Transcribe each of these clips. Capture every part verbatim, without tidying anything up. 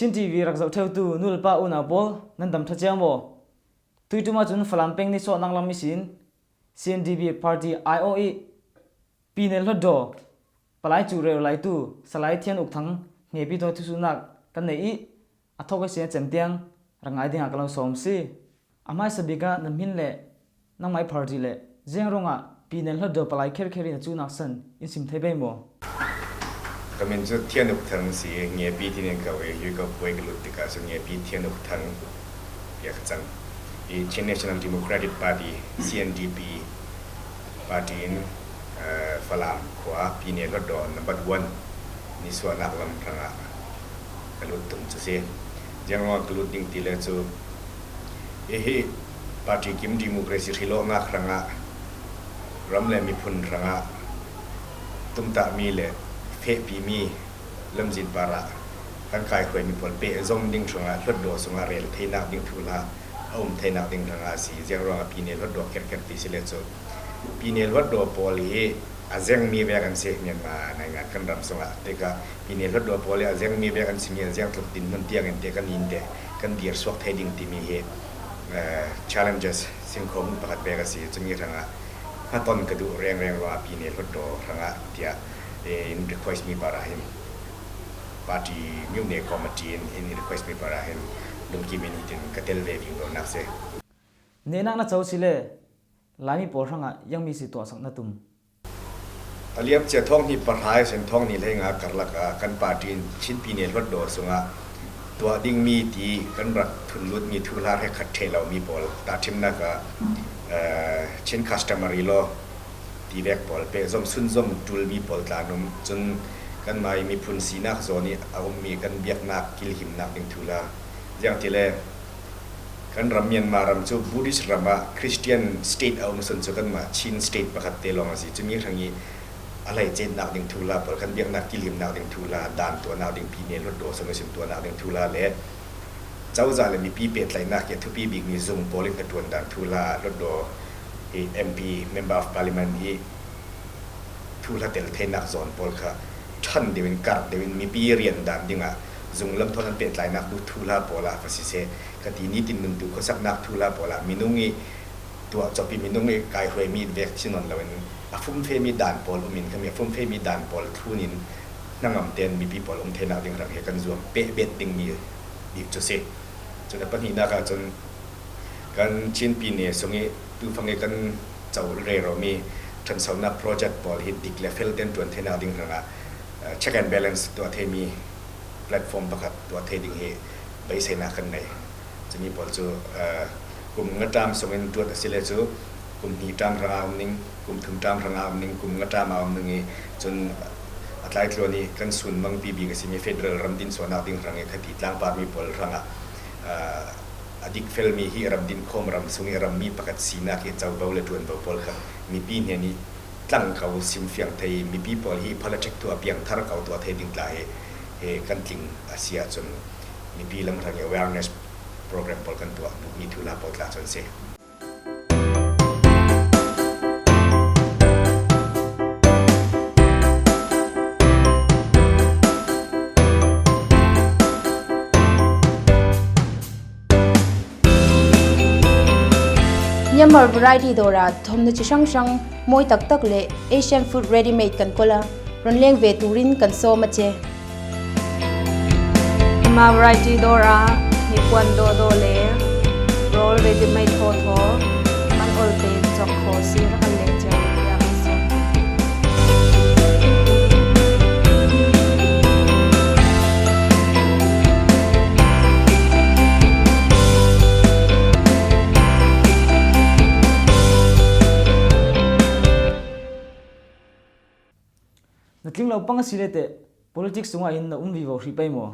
Chin T V rak zoh ṭheutu nu le pa unau pawl, nan dam ṭha ciang maw? Tuiṭum ah cun Falam peng nisuahnak lam ihsin C N D P party aiawh i Pinel Hluttaw palai cu rel laitu Salai Thian Uk Thang hnepi tawh thusuhnak kan nei i a thawk ihsin a cem tiang rak ngai dingah ka lo sawm si. A hmaisa bik ah na hmin le nangmai party le ziang ruangah Pinel Hluttaw palai kherkher in a cuhnak san in sim thei pei maw? Ka min cu Thian Uk Thang si, hnepi tiin in ko i, hi ko puai ka lut tikah cun hnepi Thian Uk Thang tiah ka cang. I Chin National Democratic Party, C N D P, party in, eh, Falam khua Pinel Hluttaw number one nisuahnak lam hrangah ka lut tung cu si. Ziang ruangah ka lut ding ti le cu, i hi party kim democracy hrilawknak hrangah ram le miphun hrangah tumtahmi le fehpimi lamzin parah kan kaihruaimi pawl pehzom ding hrangah Hluttaw sungah rel theinak ding thuhla a um theinak ding hrangah a si. Ziang ruangah Pinel Hluttaw kherkher ti si le cu, Pinel Hluttaw pawl hi a zengmi vek an si Myanmar naingan kan ram sungah. Tikah Pinel Hluttaw pawl hi a zengmi vek an simi a ziang tluk dinhmun tiangin te kan in te kan dir suak thei ding timi hi, eh, challenges singkhawm pakhat vek a si. Cumi hrangah hnaton ka duh rengreng ruangah Pinel Hluttaw hrangah tiah, eh, in request mi parah hin, party myone committee in, in request mi parah hin lungkim in hitin ka tel ve vivo nak si. Nehnak na co si le Laimi pawl hrangah ziangmi si tuahsak na tum? A liamcia thawng hnih pahra ihsin thawng hnih hleinga karlak ah kan party in Chin Pinel Hluttaw sungah tuah dingmi ti kan rak thunlutmi thuhla hrekkhat ṭheh lomi pawl tahṭhimnak ah, eh, Chin customary law tivek pawl pehzom sunzom ṭulmi pawl tla an um. Cun kanmah i miphun sinak zawn i a ummi kan biaknak kilhimnak ding thuhla, ziangtile kan ram Myanmar ram cu Buddhist ram ah Christian state a um sun cu kanmah Chin state pakhat te lawng a si. Cumi hrang i a hleicennak ding thuhla pawl, kan biaknak kilhimnak ding thuhla, dan tuahnak ding Pinel Hluttaw sung ihsin tuahnak ding thuhla le cozah le mipi pehtlaihnak i a thupi bikmi zung pawl i hnaṭuan dan thuhla, Hluttaw i M P, Member of Parliament i thuhla tel theinak zawn pawl kha ṭhan deuh in, karh deuh in, mipi rian dan dingah zung lam thawn an pehtlainak duh thuhla pawl ah va siseh, kha ti nitin nun tu khuasaknak thuhla pawl ah minung i tuah cawpi, minung i kaihruaimi vek si nawn loin a fumfemi dan pawl um in, khami a fumfemi dan pawl thlun in hnangam tein mipi pawl um theinak ding hrang hi kan zuam pehbet dingmi bik cu si. Cun a pahnihnak ah cun kan Chin Pinel sung i tufang i kan co reromi ṭhansonak project pawl hi dik le fel tein ṭuan theinak ding hrangah, eh, check and balance tuah theimi platform pakhat tuah thei ding hi beiseinak kan nei. Cumi pawl cu, eh, kum nga ṭam sungin ṭuat a si le cu kum hnih ṭam hrangah um ning, kum thum ṭam hrangah um ning, kum nga ṭam a um ning i cun a tlaitluan i kan sunmangpi bik a simi federal ram din suahnak ding hrang i khati tlangparmi pawl hrangah, eh, a dik felmi hi ram din khawm ram sung i rammi pakhat sinak i covo le ṭuanvo pawl kha mipi hnen i tlang ko, simfiang thei, mipi pawl hi politic tu a piangthar ko tuah thei ding tla hi, hi kan tling a si ahcun mipi lam hrang i awareness program pawl kan tuah bukmi thuhla pawl tla cun si. Myanmar Variety Dawr ah thawmhnaw ci hranghrang, mawi taktak le Asian food ready made kan kawl a, run leng ve turin kan sawm a si. Myanmar Variety Dawr ah hnipuan dawhdawh le rawl ready made thawthaw, man olte cawk khaw si rak kan leng cio tiah kan sawm. Na tling lo pang a si le teh, politics sungah hin na um vivo hrih pei maw?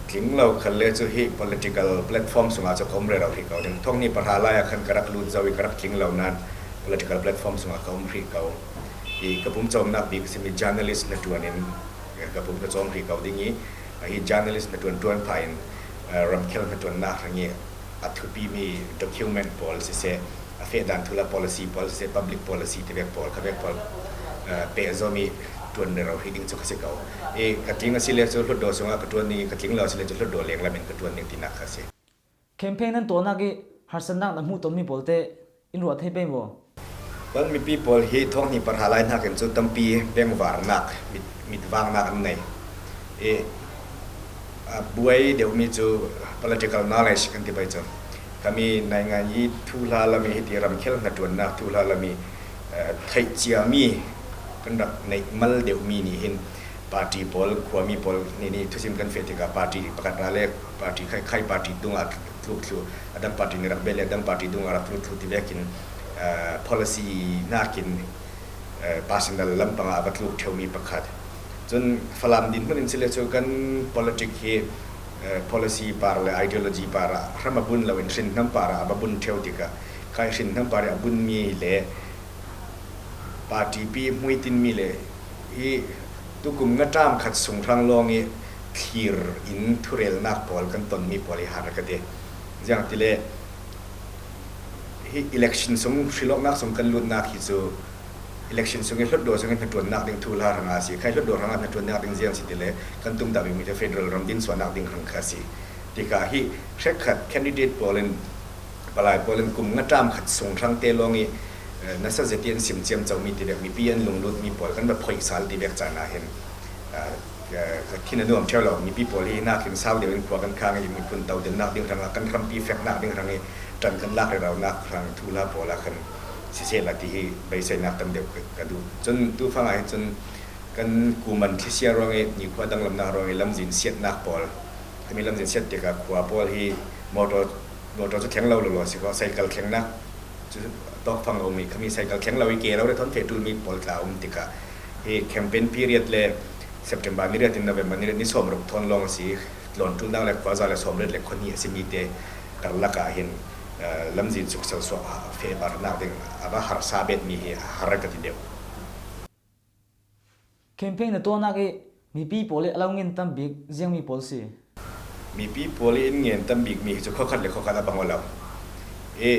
Tling lo khal le cu hi political platform sungah cu ka um rero hrih ko ding. Thawng hnih pahra lai ah khan ka rak lut zo i ka rak tling lo nain political platform sungah ka um hrih ko. I ka pumcawmnak bik simi journalist hnaṭuan in ka pum ka cawm hrih ko ding i, ahi journalist hnaṭuan ṭuan pah in, eh, ramkhel hnaṭuannak hrang i a thupimi document pawl siseh, a feh dan thuhla policy pawl siseh, public policy tivek pawl, khavek pawl, eh, pehzom i ṭuan rero hi ding chu ka si ko. I ka tling a si le chu hlutdaw sungah ka ṭuan ding, i ka tling lo a si le chu hlutdaw lenglamin ka ṭuan ding tinak kha a si. Campaign nan tuahnak i harsatnak na hmuh tawnmi pawlte in ruah thei pei maw? Kan mipi pawl hi thawng hnih parha lai hnakin chu tampi bengvarnak, mit, mitvangnak an nei. I, a buai deuhmi cu political knowledge kan ti pei cu. Khami naingan i thuhla lami hiti ramkhel hnaṭuannak thuhla lami, eh, theih ciami kan rak neih mal deuhmi nih hin party pawl, khuami pawl nih nih thusim kan feh tikah party pakhat ra le party khai, khai party dungah tluk thlu, a dang party nih rak bel le a dang party dungah rak tluk thlu ti vekin, eh, policy nakin, eh, personal lampangah a va tluk ṭheumi pakhat. Cun Falam dinhmun in si le cu kan politic hi, eh, policy par le ideology par ah hram a bun loin hrinhnam par ah a va bun ṭheu tikah khai hrinhnam par i a bunmi le party pi hmuitinmi le hi tukum ngaṭam khat sung hrang lawng i thlir in thurelnak pawl kan tonmi pawl hi har ka ti. Ziangtile hi election sung, hrilawknak sung kan lutnak hi cu election sung i hlutdaw sung i hnaṭuannak ding thuhla hrangah a si. Khai hlutdaw hrangah hnaṭuannak ding ziang si tile kan tumtahmi mi federal ram din suahnak ding hrang kha a si. Tikah hi hrekkhat candidate pawl in, palai pawl in kum ngaṭam khat sung hrangte lawng i, eh, nasa zet i an sim ciamcomi tivek, mipi an lunglutmi pawl kan va phoih sal tivek caan ah hin, ah, eh, ka thin a nuam ṭheu lo, mipi pawl hi nakin sau deuh in khua kan khang i miphun to dennak ding hrangah kan hrampi feknak ding hrang i ṭan kan lak reraunak hrang thuhla pawl ah khan sisehla ti hi beiseinak tam deuh ka, ka duh. Cun tufang ah hi cun kan kuman thlisia ruang i nikhua danglamnak ruang i lamzin siatnak pawl, khami lamzin siat tikah khua pawl hi motor, motor cu thleng lo lawlaw a si ko, cycle thlengnak cu tawkfang a um i khami cycle thleng lo i ke lo le thawn feh ṭulmi pawl tla a um tikah hi campaign period le September ni riat in November ni riat ni sawmruk thawn lawng a si. Tlawn ṭulnak le khuaza le sawmriat le khuahnih a simi te karlak ah hin, eh, lamzin suksal suak fehbarnak ding a va harsa betmi hi a har ka ti deuh. Campaign na tuahnak i mipi pawl i a lo ngen tam bik ziangmi pawl si. Mipi pawl i in ngen tam bikmi hi cu khuakhat le khuakhat a bang aw lo. I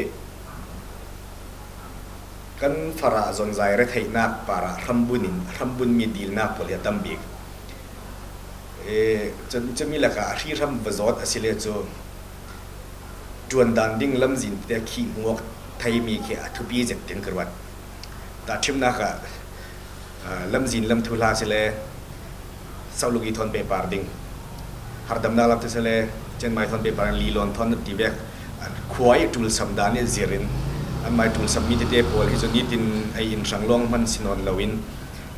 kan farah zonzai retheihnak parah hrambun in, hrambunmi dilnak pawl hi a tam bik. I cun cumi lakah a hri hram va zawt a si le cu ṭuan dan ding lamzin te khi hmuak theimi khi a thupi zet tein ka ruat. Tahṭhimnak ah, aa, lamzin lam thuhla si le, Saulugi thawn pehpar ding, hardamnak lam tu si le, Chiangmai thawn pehpar ding, Lilawn thawn ti vek, aa, khua i ṭulsam dan i zir in, anmai ṭulsammi tete pawl hi cu nitin ei in hrang lawng hman si nawn loin,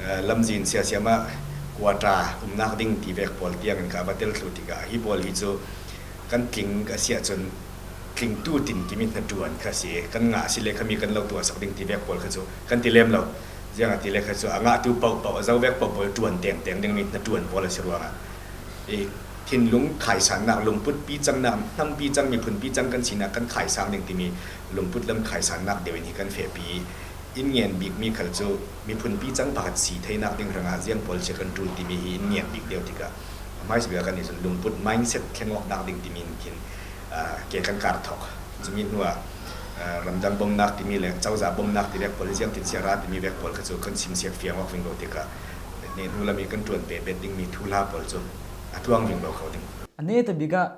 aa, lamzin siasiam ah kuata umnak ding ti vek pawl tiangin kha a va tel thluh tikah hi pawl hi cu kan tling a si ahcun, tlingtu tinkim i hnaṭuan kha a si. Kan ngah a si le khami kan lo tuahsak ding ti vek pawl kha cu kan ti lem lo. Ziangahtile kha cu a ngahtu pohpoh, a zo vek pohpoh i ṭuan tengteng dingmi hnaṭuan pawl a si ruangah i thinlung khaisannak, lungput picangnak, hnam picang, miphun picang kan sinak kan khaisang ding timi lungput lam khaisannak deuh in hi kan fehpi i in ngen bikmi khal cu miphun picang pakhat si theinak ding hrangah ziang pawl cia kan ṭul timi hi in ngen bik deuh tikah a hmaisa bik ah kan nih cun lungput mindset thleng awknak ding timi in khin, aa, ke kan kar thawk. Cumi hnuah, aa, ramdang bomnak timi le cozah bomnak ti vek pawl hi ziangtin si a ra timi vek pawl kha cu kan simsiak fiang awk vinglo tikah nehnu lam i kan ṭuan pehpet dingmi thuhla pawl cu a tluang vinglo kho ding. A neta bik ah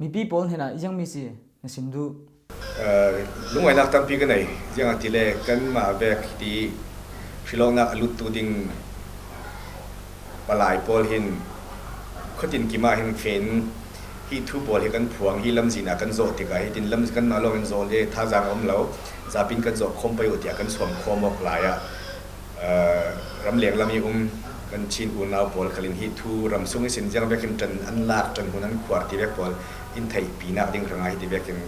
mipi pawl hnenah ziangmi si na sim duh? Aa, lungawinak tampi ka nei. Ziangahtile kanmah vek ti hrilawknak a luttu ding palai pawl hin khuatin kim ah hin fen hi thu pawl hi kan phuang, hi lamzin ah kan zawh tikah hitin lam kanmah lawngin zawh le thazaang a um lo. Zapin kan zawh khawm pei uh tiah kan suam khawm awk lai ah, aa, ramleng lam i um kan Chin unau pawl khalin hi thu ramsung ihsin ziang vekin ṭan an lak, ṭanhmun an khuar ti vek pawl in theihpinak ding hrangah hiti vekin,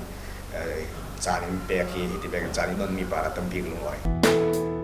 aa, caan in pek hi, hiti vekin caan in onmi parah tampi lungawi.